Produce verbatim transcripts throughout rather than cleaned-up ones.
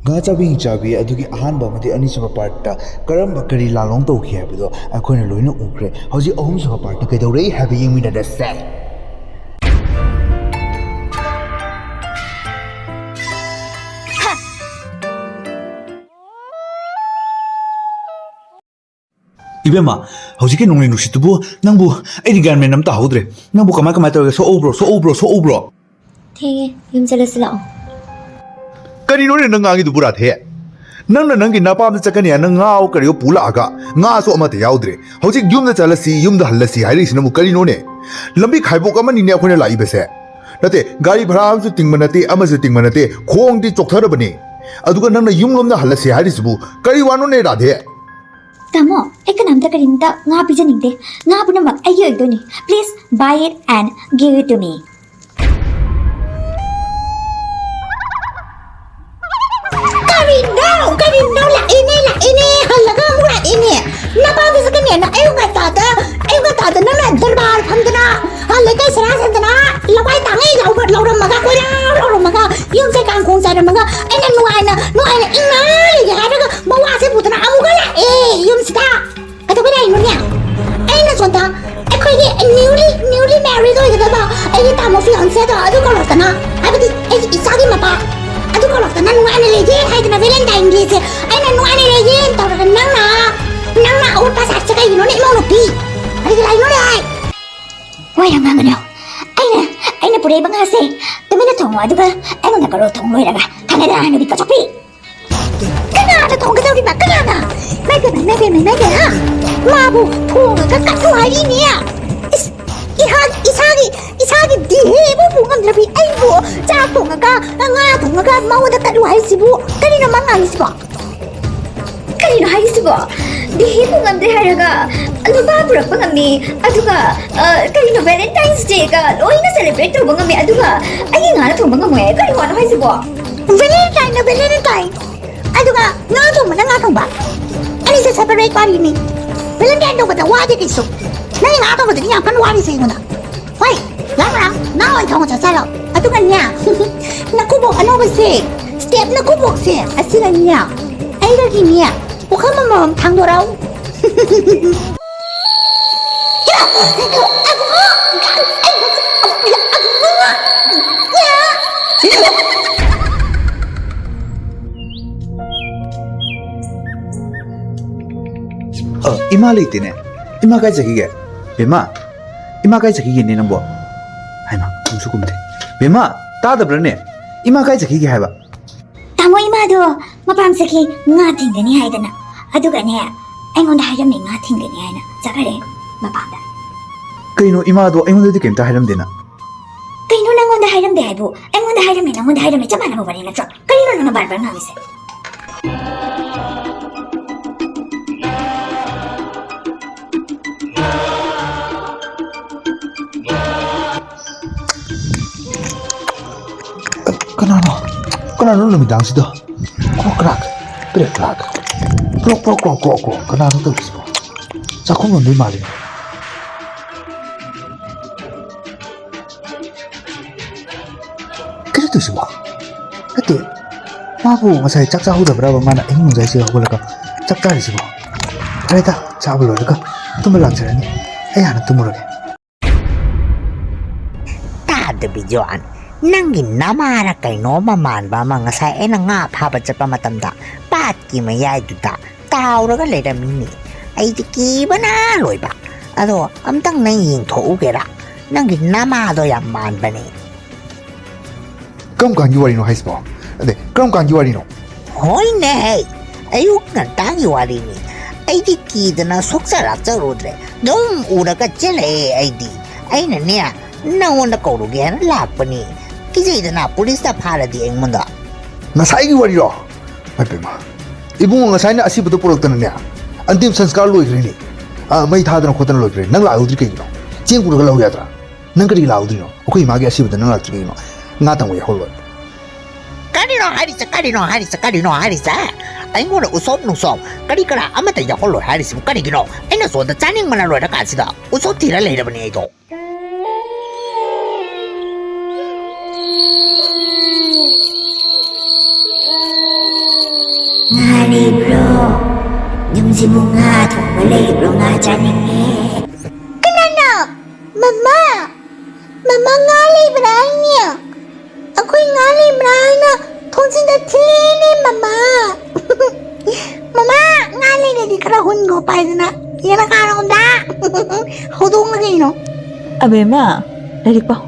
ꯉꯥ ꯆꯥꯕꯤ ꯍꯤꯡꯆꯥꯕꯤ ꯑꯗꯨꯒꯤ ꯑꯍꯥꯟꯕ ꯑꯃꯗꯤ ꯑꯅꯤꯁꯨꯕ ꯄꯥꯔꯠꯇ ꯀꯔꯝꯕ ꯀꯔꯤ ꯂꯥꯜꯂꯣꯡ ꯇꯧꯈꯤ ꯍꯥꯏꯕꯗꯣ ꯑꯩꯈꯣꯏꯅ ꯂꯣꯏꯅ ꯎꯈ꯭ꯔꯦ꯫ ꯍꯧꯖꯤꯛ ꯑꯍꯨꯝꯁꯨꯕ ꯄꯥꯔꯠꯇ ꯀꯩꯗꯧꯔꯛꯏ ꯍꯥꯏꯕ ꯌꯦꯡꯃꯤꯟꯅꯔꯁꯦ꯫ ꯏꯕꯦꯝꯃ, ꯍꯧꯖꯤꯛꯀꯤ ꯅꯣꯡꯂꯩ ꯅꯨꯡꯁꯤꯠꯇꯨꯕꯨ ꯅꯪꯕꯨ ꯑꯩꯗꯤ ꯒ꯭ꯌꯥꯟ ꯃꯦꯟ ꯑꯝꯇ ꯍꯧꯗ꯭ꯔꯦ꯫ ꯅꯪꯕꯨ ꯀꯃꯥꯏ ꯀꯃꯥꯏ ꯇꯧꯔꯒꯦ? ꯁꯣꯛꯍꯧꯕ꯭ꯔꯣ? ꯁꯣꯛꯍꯧꯕ꯭ꯔꯣ? ꯁꯣꯛꯍꯧꯕ꯭ꯔꯣ? ꯊꯦꯡꯉꯦ, ꯌꯨꯝ ꯆꯠꯂꯁꯤ ꯂꯥꯛꯑꯣ꯫ ꯀꯔꯤꯅꯣꯅꯦ ꯅꯪ ꯉꯥꯡꯉꯤꯗꯨꯕꯨ, ꯔꯥꯙꯦ? ꯅꯪꯅ ꯅꯪꯒꯤ ꯅꯄꯥꯝꯗ ꯆꯠꯀꯅꯤ ꯍꯥꯏꯅ ꯉꯥ ꯀꯔꯤꯑꯣ ꯄꯨ ꯂꯥꯛꯑꯒ ꯉꯥꯁꯨ ꯑꯃꯠꯇ ꯌꯥꯎꯗ꯭ꯔꯦ꯫ ꯍꯧꯖꯤꯛ ꯌꯨꯝꯗ ꯆꯠꯂꯁꯤ, ꯌꯨꯝꯗ ꯍꯜꯂꯁꯤ ꯍꯥꯏꯔꯛꯏꯁꯤꯅꯕꯨ ꯀꯔꯤꯅꯣꯅꯦ? ꯂꯝꯕꯤ ꯈꯥꯏꯕꯣꯛ ꯑꯃꯅꯤꯅꯦ ꯑꯩꯈꯣꯏꯅ ꯂꯥꯛꯏꯕꯁꯦ꯫ ꯅꯠꯇꯦ, ꯒꯥꯔꯤ ꯚꯔꯥ ꯑꯃꯁꯨ ꯇꯤꯡꯕ ꯅꯠꯇꯦ, ꯑꯃꯁꯨ ꯇꯤꯡꯕ ꯅꯠꯇꯦ, ꯈꯣꯡꯗꯤ ꯆꯣꯛꯊꯔꯕꯅꯤ꯫ ꯑꯗꯨꯒ ꯅꯪꯅ ꯌꯨꯝꯂꯣꯝꯗ ꯍꯜꯂꯁꯤ ꯍꯥꯏꯔꯤꯁꯤꯕꯨ ꯀꯔꯤ ꯋꯥꯅꯣꯅꯦ, ꯔꯥꯙꯦ? ꯇꯥꯃꯣ, ꯑꯩ ꯀꯅꯥꯝꯇ ꯀꯔꯤꯝꯇ ꯉꯥ ꯄꯤꯖꯅꯤꯡꯗꯦ꯫ ꯉꯥ ꯄꯨꯝꯅꯃꯛ ꯑꯩꯒꯤ ꯑꯣꯏꯗꯣꯏꯅꯤ꯫ Please buy it and give it to me. ꯀꯔꯤꯅꯣ? ꯀꯔꯤꯅꯣ? ꯂꯥꯛꯏꯅꯦ, ꯂꯥꯛꯏꯅꯦ, ꯍꯜꯂꯒ ꯑꯃꯨꯛ ꯂꯥꯛꯏꯅꯦ꯫ ꯅꯄꯥꯗꯨꯁꯨ ꯀꯅꯦꯅ ꯑꯌꯨꯛ ꯉꯟꯇꯥꯗ, ꯑꯌꯨꯛ ꯉꯟꯇꯥꯗ ꯅꯪꯅ ꯗꯔꯕꯥꯔ ꯐꯝꯗꯅ, ꯑ, ꯂꯩꯀꯥꯏ ꯁꯔꯥ ꯁꯟꯗꯅ, ꯂꯋꯥꯏ ꯇꯥꯡꯉꯩ ꯂꯥꯎꯕ-, ꯂꯥꯎꯔꯝꯃꯒ, ꯀꯣꯏꯂꯥꯎ ꯂꯥꯎꯔꯝꯃꯒ, ꯌꯨꯝꯁꯦ ꯀꯥꯡꯈꯣꯡ ꯆꯥꯏꯔꯝꯃꯒ, ꯑꯩꯅ ꯅꯨꯡꯉꯥꯏꯅ, ꯅꯨꯡꯉꯥꯏꯅ ꯏꯪꯅ ꯂꯩꯒꯦ ꯍꯥꯏꯔꯒ ꯃꯋꯥꯁꯦ ꯄꯨꯗꯅ ꯑꯃꯨꯛꯀ ꯂꯥꯛꯑꯦ ꯌꯨꯝꯁꯤꯗ꯫ ꯀꯩꯗꯧꯕꯩ ꯂꯥꯛꯏꯅꯣꯅꯦ? ꯑꯩꯅ ꯁꯣꯝꯗ ꯑꯩꯈꯣꯏꯒꯤ newly, newly married ꯑꯣꯏꯒꯗꯕ ꯑꯩꯒꯤ ꯇꯥꯃꯣ fianceꯗꯣ ꯑꯗꯨ ꯀꯧꯔꯛꯇꯅ, ꯍꯥꯏꯕꯗꯤ ꯑꯩꯒꯤ ꯏꯆꯥꯒꯤ ꯃꯄꯥ ꯑꯗꯨ ꯀꯧꯔꯛꯇꯅ ꯅꯨꯡꯉꯥꯏꯅ ꯂꯩꯒꯦ ꯍꯥꯏꯗꯅ Valentine Dayꯁꯦ ꯑꯩꯅ ꯅꯨꯡꯉꯥꯏꯅ ꯂꯩꯒꯦ ꯇꯧꯔꯒ ꯅꯪꯅ, ꯅꯪꯅ ꯑꯋꯣꯠꯄ ꯁꯥꯔꯤꯁꯦ ꯀꯩꯒꯤꯅꯣꯅꯦ ꯏꯃꯧ ꯅꯨꯄꯤ? ꯀꯔꯤꯒꯤ ꯂꯥꯛꯏꯅꯣꯅꯦ? ꯍꯥꯏ, ꯋꯥ ꯌꯥꯝ ꯉꯥꯡꯒꯅꯨ꯫ ꯑꯩꯅ, ꯑꯩꯅ ꯄꯨꯔꯛꯏꯕ ꯉꯥꯁꯦ ꯇꯨꯃꯤꯟꯅ ꯊꯣꯡꯉꯣ, ꯑꯗꯨꯒ ꯑꯩꯉꯣꯟꯗ ꯀꯔꯣ ꯊꯣꯡ ꯂꯣꯏꯔꯒ ꯊꯥꯡꯒꯠꯂ ꯅꯨꯄꯤ ꯀꯆꯣꯛꯄꯤ꯫ ꯀꯅꯥꯅ ꯊꯣꯡꯒꯗꯧꯔꯤꯕ? ꯀꯅꯥꯅ? ꯏꯃꯥꯏ ꯄꯦꯝꯃ, ꯏꯃꯥꯏ ꯄꯦꯝꯃ, ꯏꯃꯥꯏ ꯄꯦꯝꯃ, ꯍꯥ? ꯃꯥꯕꯨ ꯊꯣꯡꯉꯒ ꯀꯠꯂꯨ ꯍꯥꯏꯔꯤꯅꯦ꯫ ꯏꯁ, ꯏꯍꯥ-, ꯏꯁꯥꯒꯤ, ꯏꯁꯥꯒꯤ ꯗꯤꯍꯦꯕꯨ ꯄꯨ ꯉꯝꯗ꯭ꯔꯕꯤ ꯑꯩꯕꯨ ꯆꯥꯛ ꯊꯣꯡꯉꯒ, ꯉꯥ ꯊꯣꯡꯉꯒ ꯃꯉꯣꯟꯗ ꯀꯠꯂꯨ ꯍꯥꯏꯁꯤꯕꯨ ꯀꯔꯤꯅꯣ ꯃꯥ ꯉꯥꯡꯉꯤꯁꯤꯕꯣ? ꯀꯔꯤꯅꯣ ꯍꯥꯏꯔꯤꯁꯤꯕꯣ? ꯗꯤꯍꯦ ꯄꯨ ꯉꯝꯗ꯭ꯔꯦ ꯍꯥꯏꯔꯒ ꯅꯨꯄꯥ ꯄꯨꯔꯛꯄ ꯉꯝꯃꯤ, ꯑꯗꯨꯒ, ꯑ, ꯀꯔꯤꯅꯣ Valentine's Dayꯒ ꯂꯣꯏꯅ celebrate ꯇꯧꯕ ꯉꯝꯃꯤ, ꯑꯗꯨꯒ ꯑꯩꯒꯤ ꯉꯥꯅ ꯊꯣꯡꯕ ꯉꯝꯃꯣꯏ ꯍꯥꯏ? ꯀꯔꯤ ꯋꯥꯅꯣ ꯍꯥꯏꯁꯤꯕꯣ? Valentineꯅ Valentine, ꯑꯗꯨꯒ ꯉꯥ ꯊꯣꯡꯕꯅ ꯉꯥ ꯊꯣꯡꯕ꯫ ꯑꯅꯤꯁꯦ separate ꯋꯥꯔꯤꯅꯤ꯫ Valentine ꯇꯧꯕꯗ ꯋꯥꯗꯦ ꯀꯩꯁꯨ꯫ ꯅꯪꯒꯤ ꯉꯥ ꯊꯣꯡꯕꯗꯨꯗꯤ ꯌꯥꯝ ꯀꯟꯅ ꯋꯥꯔꯤꯁꯦ ꯑꯩꯉꯣꯟꯗ꯫ ꯍꯣꯏ, ꯂꯥꯛꯑꯣ, ꯂꯥꯛꯑꯣ, ꯅꯪ ꯑꯣꯏꯅ ꯊꯣꯡꯉ ꯆꯠꯆꯔꯣ꯫ ꯑꯗꯨꯒꯅꯦ, ꯅꯀꯨꯕꯣꯛ ꯑꯅꯧꯕꯁꯦ, ꯁ꯭ꯇꯦꯞꯅ ꯈꯨꯕꯣꯛꯁꯦ ꯑꯁꯤꯒꯅꯤꯅꯦ, ꯑꯩꯒꯒꯤꯅꯦ, ꯄꯨꯈꯝ ꯑꯃꯃꯝ ꯊꯥꯡꯗꯣꯔꯛꯎ꯫ ꯑ, ꯏꯃꯥ ꯂꯩꯇꯦꯅꯦ꯫ ꯏꯃꯥ ꯀꯥꯏ ꯆꯠꯈꯤꯒꯦ? ꯕꯦꯝꯃ, ꯏꯃꯥ ꯀꯥꯏ ꯆꯠꯈꯤꯒꯦꯅꯦ ꯅꯪꯕꯣ? ꯍꯥꯏꯃ, ꯈꯨꯝꯁꯨ ꯈꯨꯝꯗꯦ꯫ ꯕꯦꯝꯃ, ꯇꯥꯗꯕ꯭ꯔꯥꯅꯦ? ꯏꯃꯥ ꯀꯥꯏ ꯆꯠꯈꯤꯒꯦ ꯍꯥꯏꯕ? ꯇꯥꯃꯣ, ꯏꯃꯥꯗꯣ ꯃꯄꯥꯝ ꯆꯠꯈꯤ, ꯉꯥ ꯊꯤꯟꯒꯅꯤ ꯍꯥꯏꯗꯅ꯫ ꯑꯗꯨꯒꯅꯦ, ꯑꯩꯉꯣꯟꯗ ꯍꯥꯏꯔꯝꯃꯦ ꯉꯥ ꯊꯤꯟꯒꯅꯤ ꯍꯥꯏꯅ꯫ ꯆꯠꯈ꯭ꯔꯦ ꯃꯄꯥꯝꯗ꯫ ꯀꯩꯅꯣ, ꯏꯃꯥꯗꯣ ꯑꯩꯉꯣꯟꯗꯗꯤ ꯀꯩꯝꯇ ꯍꯥꯏꯔꯝꯗꯦꯅ? ꯀꯩꯅꯣ ꯅꯪꯉꯣꯟꯗ ꯍꯥꯏꯔꯝꯗꯦ ꯍꯥꯏꯕꯨ? ꯑꯩꯉꯣꯟꯗ ꯍꯥꯏꯔꯝꯃꯦ, ꯅꯪꯉꯣꯟꯗ ꯍꯥꯏꯔꯝꯃꯦ, ꯆꯞ ꯃꯥꯟꯅꯕ ꯋꯥꯔꯤ ꯅꯠꯇ꯭ꯔꯣ? ꯀꯔꯤꯅꯣ ꯅꯪꯅ ꯕꯥꯔ ꯕꯥꯔ ꯉꯥꯡꯉꯤꯁꯦ? ꯀꯅꯥꯅꯣ? ꯀꯅꯥꯅꯣ ꯅꯨꯃꯤꯗꯥꯡꯁꯤꯗ? ꯀ꯭ꯔꯣꯛ ꯀ꯭ꯔꯥꯛ, ꯄ꯭ꯔꯦꯛ ꯀ꯭ꯔꯥꯛ, ꯀ꯭ꯔꯣꯛ ꯀ꯭ꯔꯣꯛ ꯀ꯭ꯔꯣꯛ ꯀ꯭ꯔꯣꯛ ꯀ꯭ꯔꯣꯛ꯫ ꯀꯅꯥꯅꯣ ꯇꯧꯔꯤꯁꯤꯕꯣ? ꯆꯥꯛꯈꯨꯝ ꯂꯣꯝꯗꯩ ꯃꯥꯜꯂꯤ꯫ ꯀꯩꯅꯣ ꯇꯧꯔꯤꯁꯤꯕꯣ? ꯅꯠꯇꯦ, ꯃꯥꯕꯨ ꯉꯁꯥꯏ ꯆꯥꯛ ꯆꯥꯍꯧꯗꯕ꯭ꯔꯕ ꯃꯥꯅ ꯑꯍꯤꯡ ꯅꯣꯡꯌꯥꯏꯁꯤꯗ ꯍꯧꯒꯠꯂꯒ ꯆꯥꯛ ꯆꯥꯔꯤꯁꯤꯕꯣ? ꯐꯔꯦꯗ, ꯆꯥꯕ ꯂꯣꯏꯔꯒ ꯇꯨꯝꯕ ꯂꯥꯛꯆꯔꯅꯤ꯫ ꯑꯩ ꯍꯥꯟꯅ ꯇꯨꯝꯃꯨꯔꯒꯦ꯫ ꯇꯥꯗꯕꯤ ꯖꯣꯟ, ꯅꯪꯒꯤ ꯅꯃꯥꯔ ꯀꯩꯅꯣꯝꯃ ꯃꯥꯟꯕ ꯑꯃ ꯉꯁꯥꯏ ꯑꯩꯅ ꯉꯥ ꯐꯥꯕ ꯆꯠꯄ ꯃꯇꯝꯗ ꯄꯥꯠꯀꯤ ꯃꯌꯥꯏꯗꯨꯗ ꯇꯥꯎꯔꯒ ꯂꯩꯔꯝꯃꯤꯅꯦ꯫ ꯑꯩꯗꯤ ꯀꯤꯕꯅ ꯂꯣꯏꯕ꯫ ꯑꯗꯣ ꯑꯝꯇꯪ ꯅꯪ ꯌꯦꯡꯊꯣꯛꯎꯒꯦꯔꯥ? ꯅꯪꯒꯤ ꯅꯃꯥꯗꯣ ꯌꯥꯝ ꯃꯥꯟꯕꯅꯦ꯫ ꯀꯔꯝ ꯀꯥꯟꯒꯤ ꯋꯥꯔꯤꯅꯣ ꯍꯥꯏꯁꯤꯕꯣ? ꯑꯗꯩ ꯀꯔꯝ ꯀꯥꯟꯒꯤ ꯋꯥꯔꯤꯅꯣ? ꯍꯣꯏꯅꯦ, ꯑꯌꯨꯛ ꯉꯟꯇꯥꯒꯤ ꯋꯥꯔꯤꯅꯤ꯫ ꯑꯩꯗꯤ ꯀꯤꯗꯅ ꯁꯣꯛꯆ ꯂꯥꯛꯆꯔꯨꯗ꯭ꯔꯦ꯫ ꯑꯗꯨꯝ ꯎꯔꯒ ꯆꯦꯜꯂꯛꯑꯦ ꯑꯩꯗꯤ꯫ ꯑꯩꯅꯅꯦ, ꯅꯪꯉꯣꯟꯗ ꯀꯧꯔꯨꯒꯦ ꯍꯥꯏꯅ ꯂꯥꯛꯄꯅꯤ꯫ ꯀꯤꯖꯩꯗꯅ ꯄꯨꯂꯤꯁꯇ ꯐꯥꯔꯗꯤ ꯑꯩꯉꯣꯟꯗ꯫ ꯉꯁꯥꯏꯒꯤ ꯋꯥꯔꯤꯔꯣ? ꯏꯃꯥ, ꯏꯕꯨꯡꯉꯣ, ꯉꯁꯥꯏꯅ ꯑꯁꯤꯕꯗꯣ ꯄꯨꯔꯛꯇꯅꯅꯦ, ꯑꯟꯇꯤꯝ ꯁꯪꯁꯀꯥꯔ ꯂꯣꯏꯈ꯭ꯔꯦꯅꯦ꯫ ꯑꯥ, ꯃꯩ ꯊꯥꯗꯅ ꯈꯣꯠꯇꯅ ꯂꯣꯏꯈ꯭ꯔꯦ꯫ ꯅꯪ ꯂꯥꯛꯍꯧꯗ꯭ꯔꯤ ꯀꯩꯒꯤꯅꯣ? ꯆꯦꯡ ꯄꯨꯔꯒ ꯂꯧ ꯌꯥꯗ꯭ꯔꯥ? ꯅꯪ ꯀꯔꯤꯒꯤ ꯂꯥꯛꯍꯧꯗ꯭ꯔꯤꯅꯣ? ꯑꯩꯈꯣꯏ ꯏꯃꯥꯒꯤ ꯑꯁꯤꯕꯗ ꯅꯪ ꯂꯥꯛꯇ꯭ꯔꯤ ꯀꯩꯒꯤꯅꯣ? ꯉꯥ ꯇꯪꯕ ꯌꯥꯎꯍꯜꯂꯣꯏ꯫ ꯀꯔꯤꯅꯣ ꯍꯥꯏꯔꯤꯁꯦ? ꯀꯔꯤꯅꯣ ꯍꯥꯏꯔꯤꯁꯦ? ꯀꯔꯤꯅꯣ ꯍꯥꯏꯔꯤꯁꯦ? ꯑꯩꯉꯣꯟꯗ ꯎꯁꯣꯞ ꯅꯨꯡꯁꯣꯞ ꯀꯔꯤ ꯀꯔꯥ ꯑꯃꯠꯇ ꯌꯥꯎꯍꯜꯂꯣꯏ ꯍꯥꯏꯔꯤꯁꯤꯕꯨ ꯀꯔꯤꯒꯤꯅꯣ? ꯑꯩꯅ ꯁꯣꯝꯗ ꯆꯥꯅꯤꯡꯕꯅ ꯂꯣꯏꯔꯀꯥꯟꯁꯤꯗ ꯎꯁꯣꯞ ꯊꯤꯔ ꯂꯩꯔꯕꯅꯦ ꯑꯩꯗꯣ꯫ ꯉꯥ ꯂꯩꯕ꯭ꯔꯣ? ꯌꯨꯝꯁꯤꯕꯨ ꯉꯥ ꯊꯣꯡꯕ ꯂꯩꯕ꯭ꯔꯣ? ꯉꯥ ꯆꯥꯅꯤꯡꯉꯦ꯫ ꯀꯅꯥꯅꯣ? ꯃꯃꯥ! ꯃꯃꯥ, ꯉꯥ ꯂꯩꯕ꯭ꯔꯥ ꯍꯥꯏꯅꯦ? ꯑꯩꯈꯣꯏ ꯉꯥ ꯂꯩꯕ꯭ꯔꯥ ꯍꯥꯏꯅ ꯊꯣꯡꯖꯤꯟꯗ ꯊꯤꯜꯂꯦꯅꯦ, ꯃꯃꯥ꯫ ꯃꯃꯥ, ꯉꯥ ꯂꯩꯔꯗꯤ ꯈꯔ ꯍꯨꯟꯒꯣ ꯄꯥꯏꯗꯅ꯫ ꯌꯦꯅꯈꯥꯔꯣꯝꯗ꯫ ꯍꯧꯗꯣꯡꯂ ꯀꯩꯅꯣ? ꯑꯕꯦꯝꯃ, ꯂꯥꯏꯔꯤꯛ ꯄꯥꯎ꯫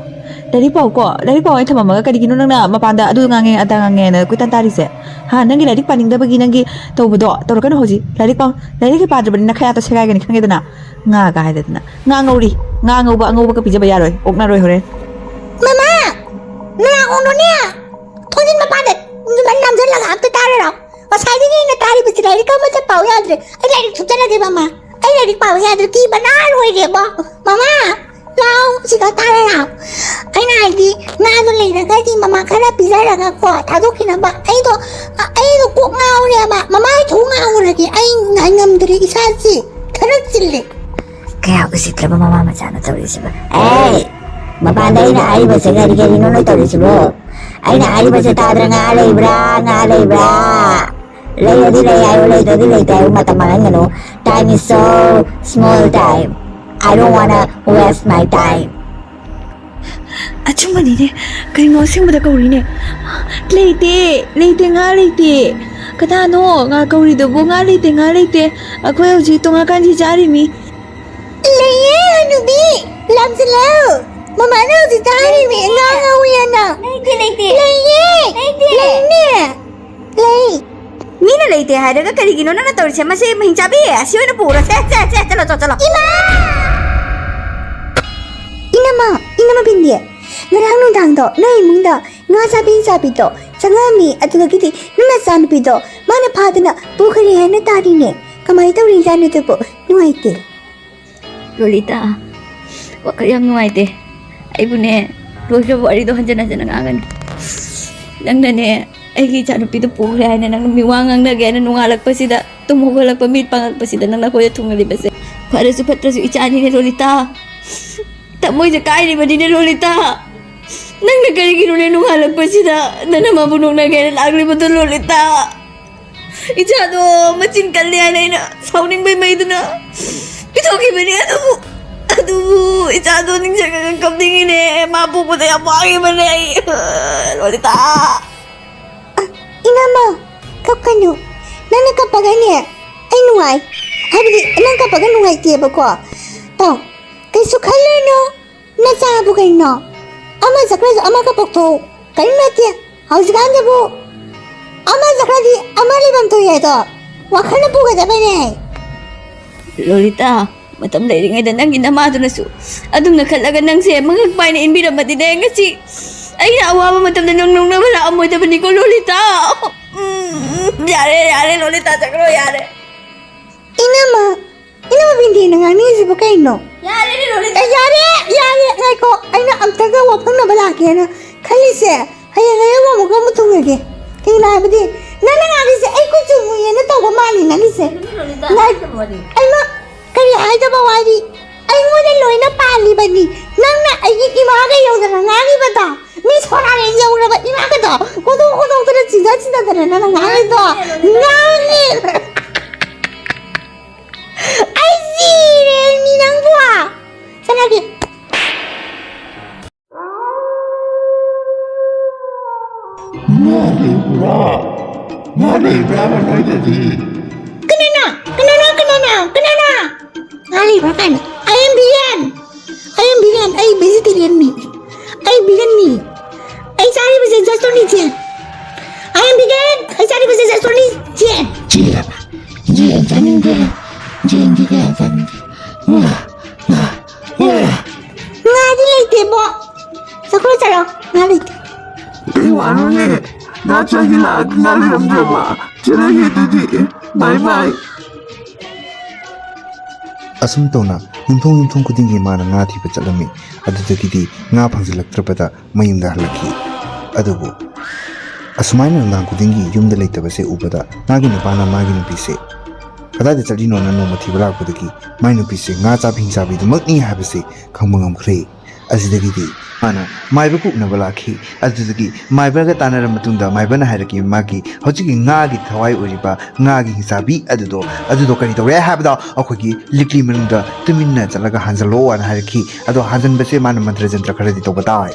ꯂꯥꯏꯔꯤꯛ ꯄꯥꯎꯀꯣ꯫ ꯂꯥꯏꯔꯤꯛ ꯄꯥꯎ ꯍꯥꯏꯅ ꯊꯝꯃꯝꯃꯒ ꯀꯔꯤꯒꯤꯅꯣ ꯅꯪꯅ ꯃꯄꯥꯟꯗ ꯑꯗꯨ ꯉꯥꯡꯉꯦ ꯑꯗꯥ ꯉꯥꯡꯉꯦꯅ ꯀꯣꯏꯇꯥꯟ ꯇꯥꯔꯤꯁꯦ? ꯍꯥ? ꯅꯪꯒꯤ ꯂꯥꯏꯔꯤꯛ ꯄꯥꯅꯤꯡꯗꯕꯒꯤ ꯅꯪꯒꯤ ꯇꯧꯕꯗꯣ ꯇꯧꯔꯛꯀꯅꯨ ꯍꯧꯖꯤꯛ꯫ ꯂꯥꯏꯔꯤꯛ ꯄꯥꯎ꯫ ꯂꯥꯏꯔꯤꯛ ꯍꯦꯛ ꯄꯥꯗ꯭ꯔꯕꯅꯤ ꯅꯈꯌꯥꯠꯇꯣ ꯁꯦꯒꯥꯏꯒꯅꯤ, ꯈꯪꯉꯦꯗꯅ? ꯉꯥꯒ ꯍꯥꯏꯗꯗꯅ꯫ ꯉꯥ ꯉꯧꯔꯤ꯫ ꯉꯥ ꯉꯧꯕ ꯑꯉꯧꯕꯒ ꯄꯤꯖꯕ ꯌꯥꯔꯣꯏ꯫ ꯑꯣꯛꯅꯔꯣꯏ ꯍꯣꯔꯦꯟ꯫ ꯃꯃꯥ! ꯅꯅꯥꯀꯣꯡꯗꯣꯅꯦ! ꯊꯣꯡꯖꯤꯟ ꯃꯄꯥꯟꯗ ꯅꯝꯁꯤꯜꯂꯒ ꯑꯝꯇ ꯇꯥꯔꯔꯥꯎ꯫ ꯉꯁꯥꯏꯗꯒꯤ ꯑꯩꯅ ꯇꯥꯔꯤꯕꯁꯤ ꯂꯥꯏꯔꯤꯛ ꯑꯃꯠꯇ ꯄꯥꯎ ꯌꯥꯗ꯭ꯔꯦ꯫ ꯑꯩ ꯂꯥꯏꯔꯤꯛ ꯊꯨꯞꯆꯜꯂꯒꯦ, ꯃꯃꯥ꯫ ꯑꯩ ꯂꯥꯏꯔꯤꯛ ꯄꯥꯎ ꯌꯥꯗ꯭ꯔꯦ꯫ ꯀꯤꯕꯅ ꯂꯣꯏꯔꯦꯕꯣ꯫ ꯃꯃꯥ! ꯂꯥꯎ, ꯁꯤꯗ ꯇꯥꯔꯔꯥꯎ꯫ ꯑꯩꯅ ꯍꯥꯏꯗꯤ, ꯉꯥꯗꯣ ꯂꯩꯔꯒꯗꯤ ꯃꯃꯥ ꯈꯔ ꯄꯤꯖꯔꯒ ꯀꯣ, ꯊꯥꯗꯣꯛꯈꯤꯅꯕ꯫ ꯑꯩꯗꯣ, ꯑ-, ꯑꯩꯗꯣ ꯀꯣꯛ ꯉꯥꯎꯔꯦꯕ꯫ ꯃꯃꯥ, ꯑꯩ ꯊꯣꯛ ꯉꯥꯎꯔꯒꯦ꯫ ꯑꯩ ꯉꯥꯏ ꯉꯝꯗ꯭ꯔꯦ, ꯏꯁꯥꯁꯤ ꯈꯔ ꯆꯤꯜꯂꯦ꯫ ꯀꯌꯥ ꯎꯁꯤꯠꯇ꯭ꯔꯕ ꯃꯃꯥ ꯃꯆꯥꯅꯣ ꯇꯧꯔꯤꯁꯤꯕꯣ꯫ ꯑꯦ! ꯃꯄꯥꯟꯗ ꯑꯩꯅ ꯍꯥꯏꯔꯤꯕꯁꯦ ꯀꯔꯤ ꯀꯔꯤꯅꯣ ꯅꯣꯏ ꯇꯧꯔꯤꯁꯤꯕꯣ? ꯑꯩꯅ ꯍꯥꯏꯔꯤꯕꯁꯦ ꯇꯥꯗ꯭ꯔ? ꯉꯥ ꯂꯩꯕ꯭ꯔꯥ? ꯉꯥ ꯂꯩꯕ꯭ꯔꯥ? ꯂꯩꯔꯗꯤ ꯂꯩ ꯍꯥꯏꯌꯨ, ꯂꯩꯇ꯭ꯔꯗꯤ ꯂꯩꯇꯦ ꯍꯥꯏꯌꯨ, ꯃꯇꯝ ꯃꯥꯡꯍꯟꯒꯅꯨ꯫ Time is so small time. I don't wanna waste my time. ꯑꯆꯨꯝꯕꯅꯤꯅꯦ, ꯀꯩꯅꯣ ꯑꯁꯦꯡꯕꯗ ꯀꯧꯔꯤꯅꯦ꯫ ꯂꯩꯇꯦ, ꯂꯩꯇꯦ, ꯉꯥ ꯂꯩꯇꯦ꯫ ꯀꯅꯥꯅꯣ ꯉꯥ ꯀꯧꯔꯤꯗꯨꯕꯨ? ꯉꯥ ꯂꯩꯇꯦ, ꯉꯥ ꯂꯩꯇꯦ꯫ ꯑꯩꯈꯣꯏ ꯍꯧꯖꯤꯛ ꯇꯣꯉꯥꯟ ꯀꯥꯟꯁꯤ ꯆꯥꯔꯤꯃꯤ꯫ ꯂꯩꯌꯦ, ꯍꯅꯨꯕꯤ꯫ ꯂꯥꯝꯁꯤꯜꯂꯣ꯫ ꯃꯃꯥꯅ ꯍꯧꯖꯤꯛꯇ ꯍꯥꯏꯔꯤꯃꯤ, ꯉꯥ ꯉꯧꯋꯦꯅ꯫ ꯂꯩꯇꯦ, ꯂꯩꯇꯦ꯫ ꯂꯩꯌꯦ꯫ ꯂꯩꯇꯦ꯫ ꯂꯩꯅꯦ꯫ ꯂꯩ꯫ ꯃꯤꯅ ꯂꯩꯇꯦ ꯍꯥꯏꯔꯒ ꯀꯔꯤꯒꯤꯅꯣ ꯅꯪꯅ ꯇꯧꯔꯤꯁꯦ? ꯃꯁꯤ ꯃꯍꯤꯡ ꯆꯥꯕꯤ, ꯑꯁꯤ ꯑꯣꯏꯅ ꯄꯨꯔꯣ꯫ ꯁꯦ, ꯁꯦ, ꯁꯦ, ꯆꯠꯂꯣ, ꯆꯠꯂꯣ, ꯆꯠꯂꯣ꯫ ꯏꯃꯥ! ꯏꯅꯝꯃ, ꯏꯅꯝꯃ ꯕꯤꯟꯗꯤ, ꯉꯔꯥꯡ ꯅꯨꯡꯗꯥꯡꯗꯣ ꯅꯣꯏ ꯏꯃꯨꯡꯗ ꯉꯥ ꯆꯥꯕꯤ ꯆꯥꯕꯤꯗꯣ ꯆꯪꯉꯛꯑꯝꯃꯤ, ꯑꯗꯨꯗꯒꯤꯗꯤ ꯅꯪ ꯅꯆꯥꯅꯨꯄꯤꯗꯣ ꯃꯥꯅ ꯐꯥꯗꯅ ꯄꯨꯈ꯭ꯔꯦ ꯍꯥꯏꯅ ꯇꯥꯔꯤꯅꯦ꯫ ꯀꯃꯥꯏꯅ ꯇꯧꯔꯤꯖꯥꯠꯅꯣ ꯑꯗꯨꯕꯨ? ꯅꯨꯡꯉꯥꯏꯇꯦ꯫ ꯂꯣꯂꯤꯇꯥ, ꯋꯥꯈꯜ ꯌꯥꯝ ꯅꯨꯡꯉꯥꯏꯇꯦ꯫ ꯑꯩꯕꯨꯅꯦ, ꯂꯣꯏꯈ꯭ꯔꯕ ꯋꯥꯔꯤꯗꯣ ꯍꯟꯖꯤꯟ ꯍꯟꯖꯤꯟꯅ ꯉꯥꯡꯒꯅꯨ꯫ ꯅꯪꯅꯅꯦ, ꯑꯩꯒꯤ ꯏꯆꯥꯅꯨꯄꯤꯗꯣ ꯄꯨꯈ꯭ꯔꯦ ꯍꯥꯏꯅ ꯅꯪ ꯃꯤꯋꯥ ꯉꯥꯡꯅꯒꯦ ꯍꯥꯏꯅ ꯅꯣꯡꯉꯥꯜꯂꯛꯄꯁꯤꯗ, ꯇꯨꯝ ꯍꯧꯒꯠꯂꯛꯄ ꯃꯤꯠ ꯄꯥꯡꯉꯛꯄꯁꯤꯗ ꯅꯪ ꯅꯈꯣꯏꯗ ꯊꯨꯡꯍꯜꯂꯤꯕꯁꯦ ꯐꯔꯁꯨ ꯐꯠꯇ꯭ꯔꯁꯨ ꯏꯆꯥꯅꯤꯅꯦ ꯂꯣꯂꯤꯇꯥ꯫ ꯊꯃꯣꯏꯁꯦ ꯀꯥꯏꯔꯤꯕꯅꯤꯅꯦ ꯂꯣꯂꯤꯇꯥ꯫ ꯅꯪꯅ ꯀꯔꯤꯒꯤꯅꯣꯅꯦ ꯅꯣꯡꯉꯥꯜꯂꯛꯄꯁꯤꯗ ꯅꯪꯅ ꯃꯥꯕꯨ ꯅꯣꯛꯅꯒꯦꯅ ꯂꯥꯛꯂꯤꯕꯗꯣ, ꯂꯣꯂꯤꯇꯥ? ꯏꯆꯥꯗꯣ ꯃꯆꯤꯟ ꯀꯜꯂꯦ ꯍꯥꯏꯅ ꯑꯩꯅ ꯁꯥꯎꯅꯤꯡꯕꯩ ꯃꯩꯗꯨꯅ ꯄꯤꯊꯣꯛꯈꯤꯕꯅꯦ꯫ ꯑꯗꯨꯕꯨ, ꯑꯗꯨꯕꯨ ꯏꯆꯥꯗꯣ ꯅꯤꯡꯁꯤꯡꯉꯒ ꯀꯞꯅꯤꯡꯉꯤꯅꯦ꯫ ꯃꯥ ꯄꯣꯛꯄꯗ ꯌꯥꯝ ꯋꯥꯈꯤꯕꯅꯦ ꯑꯩ, ꯂꯣꯂꯤꯇꯥ꯫ ꯏꯅꯝꯃ, ꯀꯞꯀꯅꯨ꯫ ꯅꯪꯅ ꯀꯞꯄꯒꯅꯦ ꯑꯩ ꯅꯨꯡꯉꯥꯏ꯫ ꯍꯥꯏꯕꯗꯤ ꯅꯪ ꯀꯞꯄꯒ ꯅꯨꯡꯉꯥꯏꯇꯦꯕꯀꯣ꯫ ꯇꯥꯎ, ꯀꯩꯁꯨ ꯈꯜꯂꯨꯅꯨ꯫ ꯅꯆꯥꯕꯨ ꯀꯩꯅꯣ? ꯑꯃ ꯆꯠꯈ꯭ꯔꯁꯨ ꯑꯃ ꯀꯞꯄꯛꯊꯣꯛꯎ꯫ ꯀꯔꯤꯝ ꯅꯠꯇꯦ꯫ ꯍꯧꯖꯤꯛꯀꯥꯟꯗꯕꯨ ꯑꯃ ꯆꯠꯈ꯭ꯔꯗꯤ ꯑꯃ ꯂꯩꯐꯝ ꯊꯣꯛꯏ ꯍꯥꯏꯗꯣ ꯋꯥꯈꯜꯅ ꯄꯨꯒꯗꯕꯅꯦ꯫ ꯂꯣꯂꯤꯇꯥ, ꯃꯇꯝ ꯂꯩꯔꯤꯉꯩꯗ ꯅꯪꯒꯤ ꯅꯃꯥꯗꯨꯅꯁꯨ ꯑꯗꯨꯝꯅ ꯈꯜꯂꯒ ꯅꯪꯁꯦ ꯃꯉꯛ ꯄꯥꯏꯅ ꯏꯟꯕꯤꯔꯝꯃꯗꯤꯅꯦ, ꯉꯁꯤ ꯑꯩꯅ ꯑꯋꯥꯕ ꯃꯇꯝꯗ ꯅꯪ ꯅꯣꯛꯅꯕ ꯂꯥꯛꯑꯝꯃꯣꯏꯗꯕꯅꯤꯀꯣ, ꯂꯣꯂꯤꯇꯥ꯫ ꯎꯝ, ꯌꯥꯔꯦ, ꯌꯥꯔꯦ, ꯂꯣꯂꯤꯇꯥ, ꯆꯠꯈ꯭ꯔꯣ, ꯌꯥꯔꯦ꯫ ꯏꯅꯝꯃ, ꯏꯅꯝꯃ ꯕꯤꯟꯗꯤꯅ ꯉꯥꯡꯅꯤꯡꯉꯤꯁꯤꯕꯨ ꯀꯩꯅꯣ? ꯌꯥꯔꯦꯅꯦ, ꯂꯣꯂꯤꯇꯥ꯫ ꯑꯦ, ꯌꯥꯔꯦ, ꯌꯥꯔꯦ, ꯉꯥꯏꯈꯣ, ꯑꯩꯅ ꯑꯝꯇꯒ ꯋꯥꯐꯝꯅꯕ ꯂꯥꯛꯀꯦꯅ ꯈꯜꯂꯤꯁꯦ꯫ ꯍꯌꯦꯡ ꯑꯌꯨꯛ ꯑꯃꯨꯛꯀ ꯑꯃꯨꯛ ꯊꯨꯡꯉꯒꯦ꯫ ꯀꯩꯒꯤꯅꯣ ꯍꯥꯏꯕꯗꯤ ꯅꯪꯅ ꯉꯥꯡꯉꯤꯁꯦ ꯑꯩ ꯀꯨꯆꯨ ꯃꯨꯏꯌꯦꯅ ꯇꯧꯕ ꯃꯥꯜꯂꯤ ꯅꯪꯒꯤꯁꯦ꯫ ꯂꯣꯂꯤꯇꯥ, ꯉꯥꯏ-, ꯀꯔꯤ ꯋꯥꯔꯤ? ꯑꯩꯃ, ꯀꯔꯤ ꯍꯥꯏꯗꯕ ꯋꯥꯔꯤ? ꯑꯩꯉꯣꯟꯗ ꯂꯣꯏꯅ ꯄꯥꯜꯂꯤꯕꯅꯤ꯫ ꯅꯪꯅ ꯑꯩꯒꯤ ꯏꯃꯥꯒ ꯌꯧꯗꯅ ꯉꯥꯡꯉꯤꯕꯗꯣ, ꯃꯤ ꯁꯣꯔꯥꯔꯦꯟ ꯌꯧꯔꯕ ꯏꯃꯥꯒꯗꯣ ꯈꯣꯗꯣꯛ ꯈꯣꯗꯣꯛꯇꯅ ꯆꯤꯟꯖ ꯆꯤꯟꯖꯗꯅ ꯅꯪꯅ ꯉꯥꯡꯉꯤꯗꯣ꯫ ꯉꯥꯡꯉꯦ꯫ ꯑꯩ ꯁꯤꯔꯦ ꯃꯤ ꯅꯪꯕꯨ꯫ ꯆꯠꯂꯒꯦ꯫ ꯉꯥ ꯂꯩꯕ꯭ꯔꯥ? ꯉꯥ ꯂꯩꯕ꯭ꯔꯥ ꯅꯣꯏꯗꯗꯤ? ꯀꯅꯥꯅ? ꯀꯅꯥꯅ? ꯀꯅꯥꯅ? ꯀꯅꯥꯅ? ꯉꯥ ꯂꯩꯕ꯭ꯔꯥ ꯀꯥꯏꯅ? I am vegan. I am vegan. ꯑꯩ vegetarian ꯅꯤ꯫ ꯑꯩ vegan ꯅꯤ꯫ ꯑꯩ ꯆꯥꯔꯤꯕꯁꯦ just only ꯌꯦꯟ꯫ I am vegan. ꯑꯩ ꯆꯥꯔꯤꯕꯁꯦ just only ꯌꯦꯟ꯫ ꯌꯦꯟ꯫ ꯌꯦꯟ ꯆꯥꯅꯤꯡꯗꯦ꯫ ꯌꯦꯟꯗꯤ ꯀꯌꯥ ꯆꯥꯅꯤꯡꯗꯦ꯫ ꯉꯥ, ꯉꯥ, ꯉꯥ꯫ ꯉꯥꯗꯤ ꯂꯩꯇꯦꯕꯣ꯫ ꯆꯠꯈ꯭ꯔꯣ ꯆꯠꯂꯣ꯫ ꯉꯥ ꯂꯩꯇꯦ꯫ ꯀꯩ ꯋꯥꯅꯣꯅꯦ? ꯉꯥ ꯆꯥꯒꯦ ꯂꯥꯛꯑꯗꯤ ꯉꯥ ꯂꯩꯔꯝꯗ꯭ꯔꯕ? ꯆꯠꯂꯒꯦ ꯑꯗꯨꯗꯤ꯫ Bye bye꯫ ꯑꯁꯨꯝ ꯇꯧꯅ ꯌꯨꯝꯊꯣꯡ ꯌꯨꯝꯊꯣꯡ ꯈꯨꯗꯤꯡꯒꯤ ꯃꯥꯅ ꯉꯥ ꯊꯤꯕ ꯆꯠꯂꯝꯃꯤ꯫ ꯑꯗꯨꯗꯒꯤꯗꯤ ꯉꯥ ꯐꯪꯖꯤꯜꯂꯛꯇ꯭ꯔꯕꯗ ꯃꯌꯨꯝꯗ ꯍꯜꯂꯛꯈꯤ꯫ ꯑꯗꯨꯕꯨ ꯑꯁꯨꯃꯥꯏꯅ ꯅꯨꯡꯗꯥꯡ ꯈꯨꯗꯤꯡꯒꯤ ꯌꯨꯝꯗ ꯂꯩꯇꯕꯁꯦ ꯎꯕꯗ ꯃꯥꯒꯤ ꯅꯨꯄꯥꯅ ꯃꯥꯒꯤ ꯅꯨꯄꯤꯁꯦ "ꯀꯗꯥꯏꯗ ꯆꯠꯂꯤꯅꯣꯅ" ꯅꯣꯡꯃ ꯊꯤꯕ ꯂꯥꯛꯄꯗꯒꯤ ꯃꯥꯏ ꯅꯨꯄꯤꯁꯦ ꯉꯥ ꯆꯥꯕꯤ ꯍꯤꯡꯆꯥꯕꯤꯗꯨꯃꯛꯅꯤ ꯍꯥꯏꯕꯁꯦ ꯈꯪꯕ ꯉꯝꯈ꯭ꯔꯦ꯫ ꯑꯁꯤꯗꯒꯤꯗꯤ ꯃꯥꯅ ꯃꯥꯏꯕ ꯀꯣꯛꯅꯕ ꯂꯥꯛꯈꯤ꯫ ꯑꯗꯨꯗꯒꯤ ꯃꯥꯏꯕꯒ ꯇꯥꯟꯅꯔ ꯃꯇꯨꯡꯗ ꯃꯥꯏꯕꯅ ꯍꯥꯏꯔꯛꯈꯤ, ꯃꯥꯒꯤ ꯍꯧꯖꯤꯛꯀꯤ ꯉꯥꯒꯤ ꯊꯋꯥꯏ ꯑꯣꯏꯔꯤꯕ ꯉꯥꯒꯤ ꯍꯤꯡꯆꯥꯕꯤ ꯑꯗꯨꯗꯣ, ꯑꯗꯨꯗꯣ ꯀꯔꯤ ꯇꯧꯔꯦ ꯍꯥꯏꯕꯗ ꯑꯩꯈꯣꯏꯒꯤ ꯂꯤꯛꯂꯤ ꯃꯅꯨꯡꯗ ꯇꯨꯃꯤꯟꯅ ꯆꯠꯂꯒ ꯍꯥꯟꯖꯜꯂꯣꯅ ꯍꯥꯏꯔꯛꯈꯤ꯫ ꯑꯗꯣ ꯍꯥꯟꯖꯟꯕꯁꯦ ꯃꯥꯅ ꯃꯟꯇ꯭ꯔ ꯖꯟꯇ꯭ꯔ ꯈꯔꯗꯤ ꯇꯧꯕ ꯇꯥꯏ꯫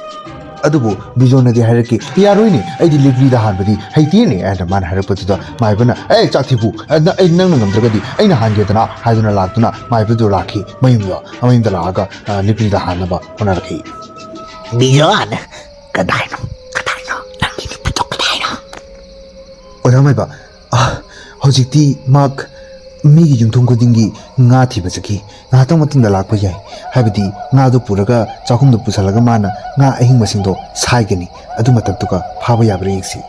ꯑꯗꯨꯕꯨ ꯕꯤꯖꯣꯅꯗꯤ ꯍꯥꯏꯔꯛꯈꯤ, "ꯌꯥꯔꯣꯏꯅꯦ, ꯑꯩꯗꯤ ꯂꯤꯛꯂꯤꯗ ꯍꯥꯟꯕꯗꯤ ꯍꯩꯇꯦꯅꯦ" ꯍꯥꯏꯅ ꯃꯥꯅ ꯍꯥꯏꯔꯛꯄꯗꯨꯗ ꯃꯥꯏꯕꯅ, "ꯑꯦ ꯆꯥꯛꯊꯤꯕꯨ, ꯑ, ꯅ-, ꯑꯩ ꯅꯪꯅ ꯉꯝꯗ꯭ꯔꯒꯗꯤ ꯑꯩꯅ ꯍꯥꯟꯒꯦꯗꯅ" ꯍꯥꯏꯗꯨꯅ ꯂꯥꯛꯇꯨꯅ ꯃꯥꯏꯕꯗꯨ ꯂꯥꯛꯈꯤ ꯃꯌꯨꯝꯗ꯫ ꯃꯌꯨꯝꯗ ꯂꯥꯛꯑꯒ, ꯑ, ꯂꯤꯛꯂꯤꯗ ꯍꯥꯟꯅꯕ ꯍꯣꯠꯅꯔꯛꯈꯤ꯫ "ꯕꯤꯖꯣꯟ, ꯀꯗꯥꯏꯅꯣ? ꯀꯗꯥꯏꯅꯣ? ꯅꯪꯒꯤ ꯅꯨꯄꯤꯗꯣ ꯀꯗꯥꯏꯅꯣ?" "ꯑꯣꯖꯥ ꯃꯥꯏꯕ, ꯑ, ꯍꯧꯖꯤꯛꯇꯤ ꯃꯍꯥꯛ ꯃꯤꯒꯤ ꯌꯨꯝꯊꯣꯡ ꯈꯨꯗꯤꯡꯒꯤ ꯉꯥ ꯊꯤꯕ ꯆꯠꯈꯤ꯫ ꯉꯥꯏꯍꯥꯛꯇꯪ ꯃꯇꯨꯡꯗ ꯂꯥꯛꯄ ꯌꯥꯏ꯫ ꯍꯥꯏꯕꯗꯤ ꯉꯥꯗꯨ ꯄꯨꯔꯒ ꯆꯥꯛꯈꯨꯝꯗ ꯄꯨꯁꯜꯂꯒ ꯃꯥꯅ ꯉꯥ ꯑꯍꯤꯡꯕꯁꯤꯡꯗꯣ ꯁꯥꯏꯒꯅꯤ꯫ ꯑꯗꯨ ꯃꯇꯝꯗꯨꯒ ꯐꯥꯕ ꯌꯥꯕ꯭ꯔꯥ ꯌꯦꯡꯁꯤ꯫"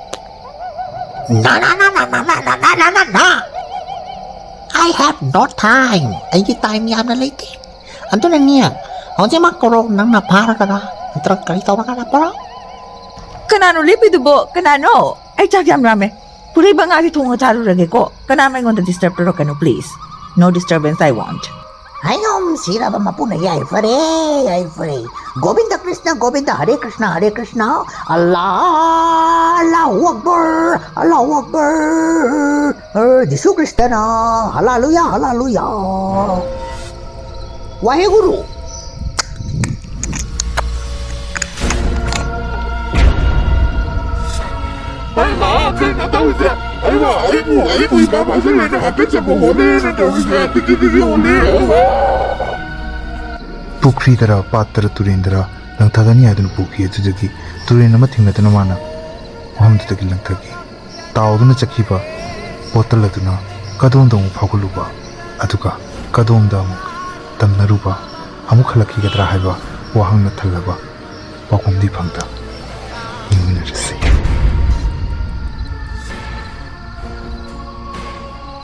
"No, no, no, no, no, no, no, no, no, no, no. I have no time. ꯑꯩꯒꯤ ꯇꯥꯏꯝ ꯌꯥꯝꯅ ꯂꯩꯇꯦ꯫ ꯑꯗꯨꯅꯅꯦ, ꯍꯧꯖꯤꯛꯃꯛ ꯀꯧꯔꯣ, ꯅꯪꯅ ꯐꯥꯔꯒꯔꯥ, ꯅꯠꯇ꯭ꯔꯒ ꯀꯔꯤ ꯇꯧꯔꯒꯔꯥ ꯄꯨꯔꯛꯑꯣ꯫" "ꯀꯅꯥꯅꯣ ꯂꯦꯞꯄꯤꯗꯨꯕꯣ? ꯀꯅꯥꯅꯣ? ꯑꯩ ꯆꯥꯛ ꯌꯥꯝ ꯂꯥꯝꯃꯦ꯫ ꯄꯨꯔꯛꯏꯕ ꯉꯥꯁꯤ ꯊꯣꯡꯉ ꯆꯥꯔꯨꯔꯒꯦꯀꯣ꯫ ꯀꯅꯥꯝ ꯑꯩꯉꯣꯟꯗ ꯗꯤꯁꯇꯔꯕ ꯇꯧꯔꯛꯀꯅꯨ, please꯫ No disturbance I want." ꯍꯥꯏꯉꯝ ꯁꯤꯔꯕ ꯃꯄꯨꯅ ꯌꯥꯏꯐꯔꯦ, ꯌꯥꯏꯐꯔꯦ꯫ ꯒꯣꯕꯤꯟꯗ ꯀ꯭ꯔꯤꯁꯅ, ꯒꯣꯕꯤꯟꯗ ꯍꯔꯦ ꯀ꯭ꯔꯤꯁꯅ, ꯍꯔꯦ ꯀ꯭ꯔꯤꯁꯅ꯫ ꯑꯜꯂꯥ, ꯑꯜꯂꯥꯍꯨ ꯑꯛꯕꯔ, ꯑꯜꯂꯥꯍꯨ ꯑꯛꯕꯔ꯫ ꯑ, ꯖꯤꯁꯨ ꯈ꯭ꯔꯤꯁꯇꯅ, ꯍꯂꯥꯂꯨꯌꯥ, ꯍꯂꯥꯂꯨꯌꯥ꯫ ꯋꯥꯍꯦꯒꯨꯔꯨ꯫ ꯑꯩ ꯂꯥꯛꯑ ꯀꯩꯅꯣ ꯇꯧꯔꯤꯁꯦ? ꯑꯩꯕꯨ, ꯑꯩꯕꯨ, ꯑꯩꯕꯨ ꯏꯃꯥ ꯃꯁꯤꯅ ꯍꯥꯠꯀꯠꯆꯕ ꯍꯣꯠꯅꯩꯅ ꯇꯧꯔꯤꯁꯦ? ꯇꯤꯀꯤ ꯇꯤꯀꯤ ꯑꯣꯜꯂꯦ꯫ ꯄꯨꯈ꯭ꯔꯤꯗꯔ, ꯄꯥꯠꯇꯔ, ꯇꯨꯔꯦꯟꯗꯔ ꯂꯪꯊꯒꯅꯤ ꯍꯥꯏꯗꯨꯅ ꯄꯨꯈꯤ꯫ ꯑꯗꯨꯗꯒꯤ ꯇꯨꯔꯦꯟ ꯑꯃ ꯊꯦꯡꯅꯗꯨꯅ ꯃꯥꯅ ꯃꯐꯝꯗꯨꯗꯒꯤ ꯂꯪꯊꯈꯤ꯫ ꯇꯥꯎꯗꯨꯅ ꯆꯠꯈꯤꯕ ꯕꯣꯇꯜ ꯑꯗꯨꯅ ꯀꯗꯣꯝꯗ ꯑꯃꯨꯛ ꯐꯥꯎꯒꯠꯂꯨꯕ, ꯑꯗꯨꯒ ꯀꯗꯣꯝꯗ ꯑꯃꯨꯛ ꯇꯝꯅꯔꯨꯕ, ꯑꯃꯨꯛ ꯍꯜꯂꯛꯈꯤꯒꯗ꯭ꯔꯥ ꯍꯥꯏꯕ ꯋꯥꯍꯪꯅ ꯊꯜꯂꯕ ꯄꯥꯎꯈꯨꯝꯗꯤ ꯐꯪꯗ꯫